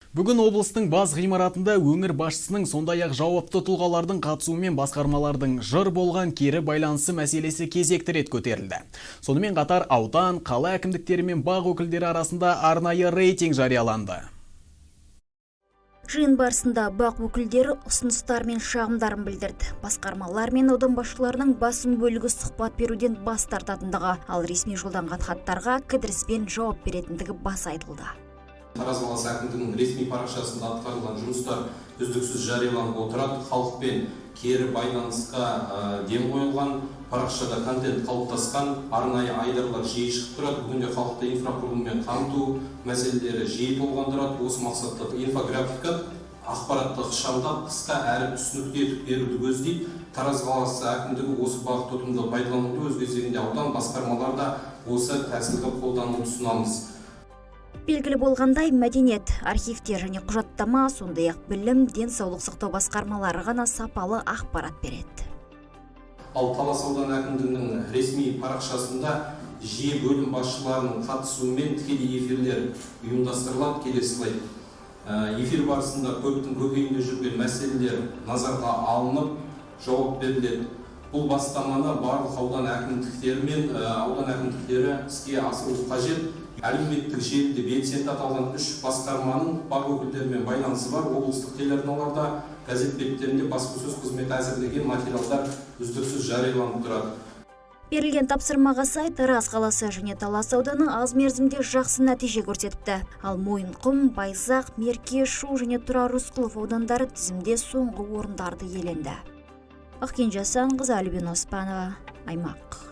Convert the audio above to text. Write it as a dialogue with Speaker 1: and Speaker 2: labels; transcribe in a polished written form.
Speaker 1: Бүгін облыстың бас ғимаратында өңір басшысының, сондай-ақ жауапты тұлғалардың қатысуымен басқармалардың жыр болған кері байланысы мәселесі кезекті рет көтерілді. Сонымен қатар аудан, қала әкімдіктері мен БАҚ өкілдері арасында арнайы рейтинг жарияланды.
Speaker 2: Жиын барысында БАҚ өкілдері ұсыныстар мен шағымдарын білдірді. Басқармалар мен аудан басшыларының басым бөлігі сұхбат беруден бас тартатындығы, ал ресми жолданған хаттарға кідіріспен жауап беретіндігі баса айтылды.
Speaker 3: Тараз қаласы әкімдігінің ресми парақшасында атқарылған жұмыстар үздіксіз жарияланып отырады. Халықпен кері байланысқа ден қойылған. Парақшада контент қалыптасқан, арнайы айдарлар жиі шығып тұрады. Бүгінде халықты инфрақұрылыммен қамту мәселелері жиі толғандырады. Осы мақсатта инфографика ақпаратты ықшамдап, қысқа әрі түсінікті етіп беруді көздейді. Тараз қаласы әкімдігі осы бағытты ұтымды пайдалануды, өз кезегінде аудан, басқармалар да осы тәсілді қолдануды ұсынамыз.
Speaker 2: Белгілі болғандай, мәдениет, архивтер және құжаттама, сондай-ақ білім, денсаулық сақтау басқармалары ғана сапалы ақпарат береді.
Speaker 3: Ал Талас ауданы әкімдігінің ресми парақшасында жиі бөлім басшыларының қатысуымен тікелей эфирлер ұйымдастырылады. Келесі слайд. Эфир барысында көптің көкейінде жүрген мәселелер назарға алынып, жауап беріледі. Бұл бастаманы барлық аудан әкімдіктері мен аудан әкімдіктері іске асыру қажет. Әлеуметтік желіде белсенді аталған үш басқарманың БАҚ өкілдерімен байланысы бар. Облыстық телеарналарда, газет беттерінде баспасөз қызметі әзірлеген материалдар үздіксіз жарияланып тұрады.
Speaker 2: Берілген тапсырмаға сай Тараз қаласы және Талас ауданы аз мерзімде жақсы нәтиже көрсетіпті. Ал Мойынқұм, Байзақ, Мерке, Шу және Тұрар Рысқұлов аудандары тізімде соңғы орындарды иеленді. Ақкенжа Асанқызы, Альбина Оспанова, Аймақ.